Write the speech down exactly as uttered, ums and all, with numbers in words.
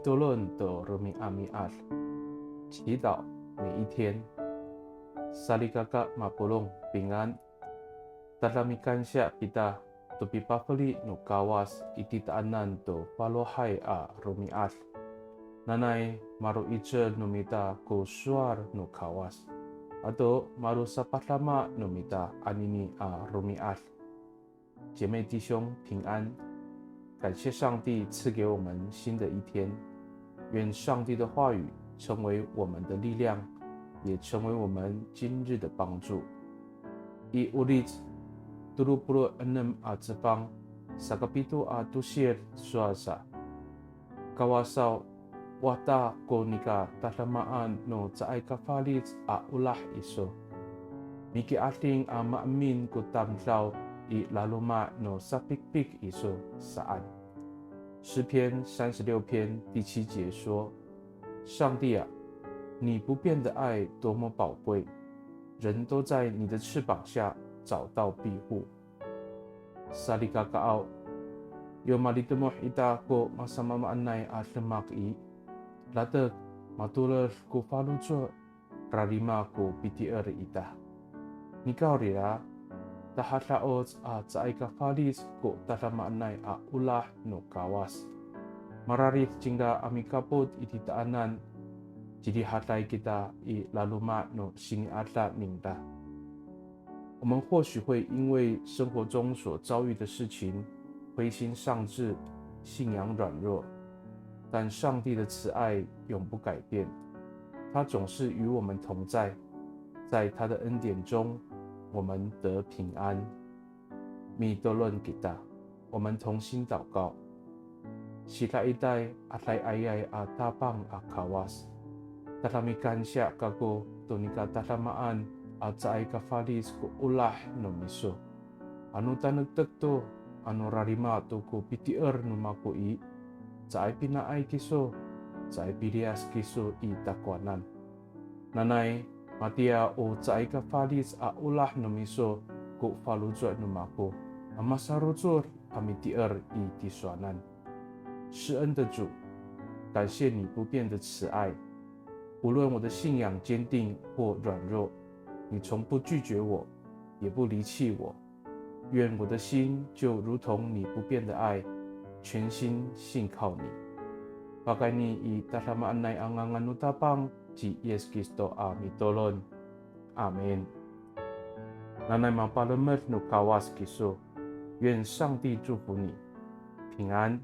Mitolon to romi'ami'ad. 祈祷每一天。Salikaka mapolong, pingan. Tada mikansiya kita to pipafeli no Kawas i titaanan to falohay a romi'ad. Nanay malo'icel no mita ko sowal no Kawas, ato malosapadama no mita anini a romi'ad. 姐妹弟兄平安，感谢上帝赐给我们新的一天，愿上帝的话语成为我们的力量，也成为我们今日的帮助。I Olic tolo polo' enem a cefang, sakapito a tosil sowal sa, Kawasaw, wata ko nika tadamaan no caay ka falic a olah iso. Mikiading a maemin ko tamdaw i laloma' no sapikpik iso saan. 诗篇三十六篇第七节说，上帝啊，你不变的爱多么宝贵，人都在你的翅膀下找到庇护。Salikakaaw, yo malitemoh ita ko masamaamaanay a demak i, latek matoled ko faloco' rarima ko pitier ita. Nikawrira, tahada'oc a caay ka falic ko tadamaanay a olah no Kawas. Mararid cingra a mikapot i titaanan, cirihaday kita i laloma' no sini'ada ningra. 我们或许会因为生活中所遭遇的事情灰心丧志、信仰软弱，但上帝的慈爱永不改变，他总是与我们同在，在他的恩典中，我们得平安。Mitolon kita. 我们同心祷告。Sidaitay a dayayay a Tapang a Kawas, tada mikansiya kako to nika tadamaan a caay ka falic ko olah no miso. Ano tanektek to, ano rarima to ko pitier no mako i, caay pinaay kiso, caay piliyas kiso i takowanan. Nanay, matiya o caay ka falic a olah no miso ko faloco' no mako a masarocod a mitier i tisowanan. 施恩的主，感谢你不变的慈爱。无论我的信仰坚定或软弱，你从不拒绝我，也不离弃我。愿我的心就如同你不变的爱，全心信靠你。Pakayni i tadamaanay a ngangan no Tapang ci Yis Kristo a mitolon. Amin. Nanay mapalemed no Kawas kiso. 愿上帝祝福你，平安。